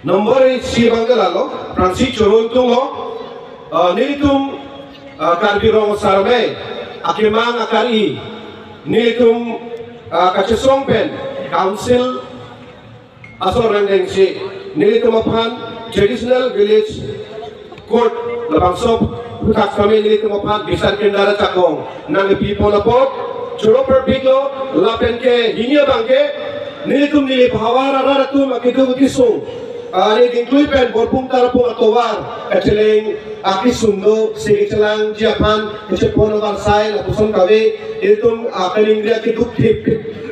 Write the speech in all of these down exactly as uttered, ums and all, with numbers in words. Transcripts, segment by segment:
Number isi abang ke lalo, aphrangsi choro ingtunglo, ah, nelitum, ah, Karbi Rong Asar Amei akemang akari, nelitum, ah, kachesong pen council asor rengdengsi nelitum aphan traditional village court labangso aphuthak sitame nelitum aphan bisar kendara chakong nangkepipon apot choro parpiklo. Lapen ke hini abang ke nelitum neli phavar arat atum akeduk akesung, ah, neli dingklui pen Borpung Tarpung atovar kacheleng akesung do, se kachelangji aphan kachepon avarsai lapuson kave, itum, ah, kaningri akeduk thip.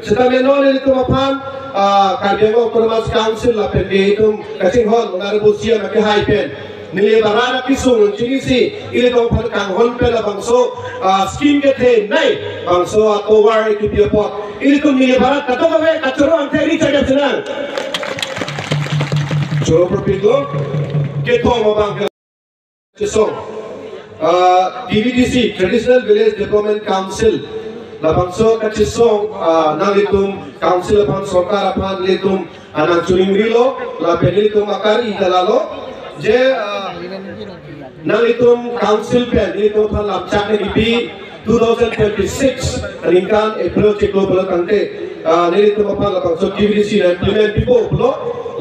Sitame non nelitum aphan, ah, Karbi Anglong Autonomous Council lapen ke itum kachinghon Honorable C M akehai pen neli baran akesung chinisi ilitum aphan kanghon pen labangso, ah, scheme kethenei bangso atovar kipi apot ilitum neli baran kadokave kachoro angthek ri chajap sinang. Choro parpiklo. Kethom abang ke chesong, ah, T V T C, Traditional Village Development Council labangso kachesong, ah, nanglitum council aphan, sorkar aphan nelitum, ah, nangchoningrilo, lapen nelitum akari ta lalo, je, ah, nanglitum council pen nelitum aphan lamchak nangkepi two thousand twenty-six aningkan April chiklo pulo tangte, ah, nelitum aphan labangso T V T C nang implement pipo pulo,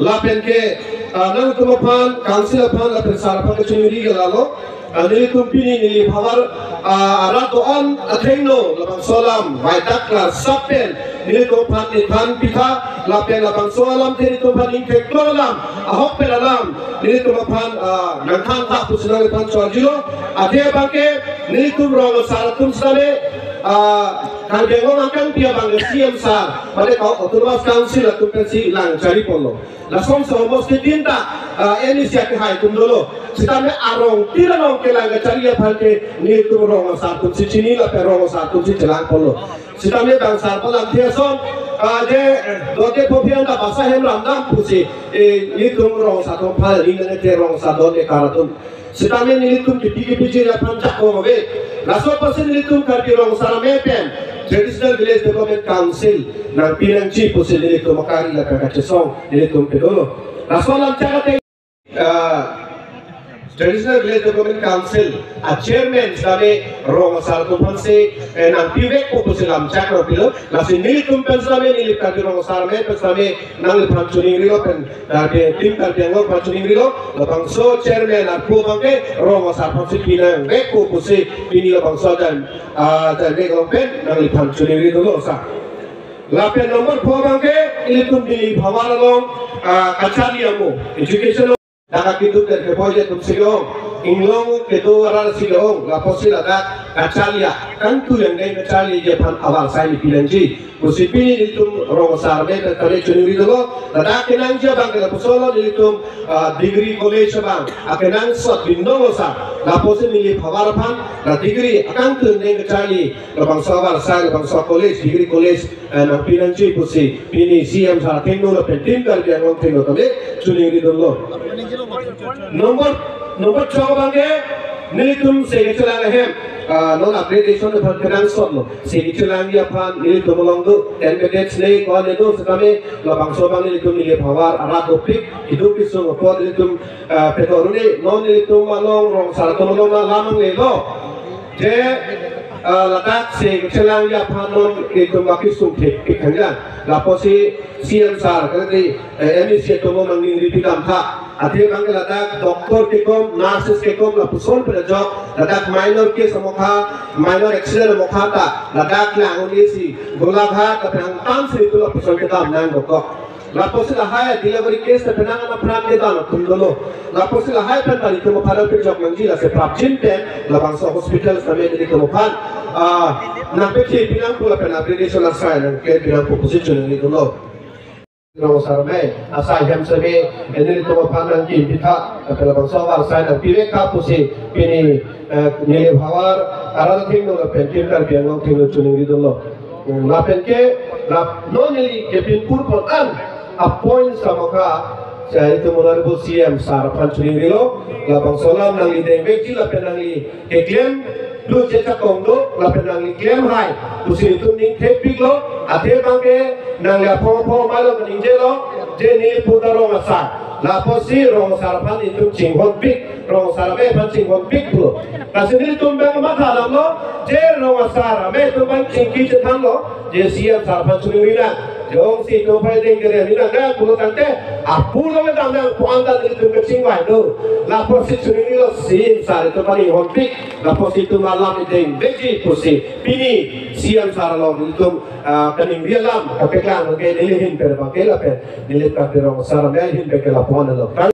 lapen ke, ah, nangtum aphan, council aphan lapen sar aphan kachiningri ke lalo, ah, nelitum pini neli phavar, ah, arat do-an athengno labangso alam vaidak larsap pen nelitum aphan nithan pitha, lapen labangso alamthe nelitum aphan ingtheklo alam, ahok pen alam nelitum aphan, ah, nangthan tha pusi nangliphan chojilo. Athe abang ke nelitum rong asar atum sitame, ah, Karbi Anglong angkangpi abang ke C M sar, mane ka Autonomous Council atum pensi lang chari ponlo. Lason se homosti tin ta, ah, M A C akehai atum dolo. Sitame arong tin along kelang kachari aphan ke nelitum rong asar atumsi chini lapen rong asar atumsi chelang ponlo. Sitame bang sar aphan lamthe ason, ah, je, eh, dote pho aphi an ta basa hem ramdam pusi, eh, nelitum rong asar atum aphan ring nangke rong asar don ekar atum. Sitame nelitum kipi kipi jir aphan jakong ave. Laso apotsi nelitum Karbi Rong Asar Amei pen Traditional Village Development Council nangpi nangji pusi nelitum akari lapen kachesong nelitum pedolo. Laso lamchak ateng, ah, Traditional Village Development Council a chairman sitame rong asar atum aphansi, eh, nangpivekpo pusi lamchak nangpilo. Lasi nelitum pen sitame, neli Karbi Rong Asar Amei pen sitame nangliphan choningrilo pen Karbi, Team Karbi Anglong aphan choningrilo, labangso chairman arpu abang ke rong asar aphansi pi nangvekpo pusi pini labangso ajan, ah, ajan vek along pen nangliphan choningri dolo sa. Lapen number four abang ke ilitum neli phavar along, ah, kacharli amo, education dak akeduk pen kepoi atum si ke-ong, inglong kedo arat si ke-ong, lapusi ladak kacharli, kangtui angdeng kacharliji aphan avarsai neli pi nangji pusi pini nelitum rong asar pen tare choningri dolo. Ladak kenangji abang ke lapuson lo nelitum, ah, degree college abang akenangsot bindong lo sa. Lapusi neli phavar aphan la degree akangtui angdeng kacharli labangso avarsai labangso college, degree college, eh, nangpi nangji pusi pini C M sar athengno lapen Team Karbi Anglong athengno tame choningri dunlo. Number, number chok abang ke nelitum se kechelang ahem, ah, non upgradation aphan kenangsot lo. Se kechelangji aphan nelitum along do ten bedets le ko-an le do sitame labangso abang nelitum neli phavar arat dopik keduk kesung apot nelitum, ah, petoruni non nelitum along rong asar atum along alam anglelo. Je, ah, ladak se kechelangji aphan non nelitum akesung thepik hangjan. Lapusi C M sar kali, eh, M A C atum along nangning ripidam tha. Athe abang ke ladak doctor kekom, nurses kekom lapuson pen ajok, ladak minor case amokha, minor accident amokha ta ladak lang un-esi Golaghat lapen angtan si itum lapuson kedam nang dokok. Lapusi lahai delivery case ta penang ana pran kedam atum dolo. Lapusi lahai pen ta itum aphan pejok nangji, lasi prapjin pen labangso hospital sitame itum aphan, ah, nangpethe pinangpo lapen upgradation asai nangke pinangpo pusi choningri dolo. Rong asar amei asai hem sitame nelitum aphan nangkim pitha, lapen labangso avarsai nangpivek tha pusi pini, eh, neli phavar arat athengno lapen Team Karbi Anglong athengno choningri dunlo. Hmm, lapen ke, lap, non neli kepin pur pon an a point amokha, si itum Honorable C M sar aphan choningrilo, labangso alam nangli dengvekji lapen nangli keklem, lu je chakong do, lapen nangli klem hai pusi itum ning thepiklo. Athe abang ke nangli aphong aphong malo kaningjelo. Je neli puta rong asar. Lapusi rong asar aphan itum chinghonpik, rong asar amei aphan chinghonpik pulo. Lasi nelitum bang matha damlo, je rong asar amei atum aphan chingki chethanlo, je C M sar aphan choningri nang. Jongsi itum aphan deng kere ni nang pulo tangte, apor lo dam nang puan ta nelitum kachingvai do. Lapusi choningrilo C M sar itum aphan inghonpik, lapusi itum alam ideng vekji pusi. Pini C M sar along itum ah, kaningri alam kapeklang ke neli ahin pen abang ke lapen neli Karbi Rong Asar Amei ahin pen ke lapuan lo.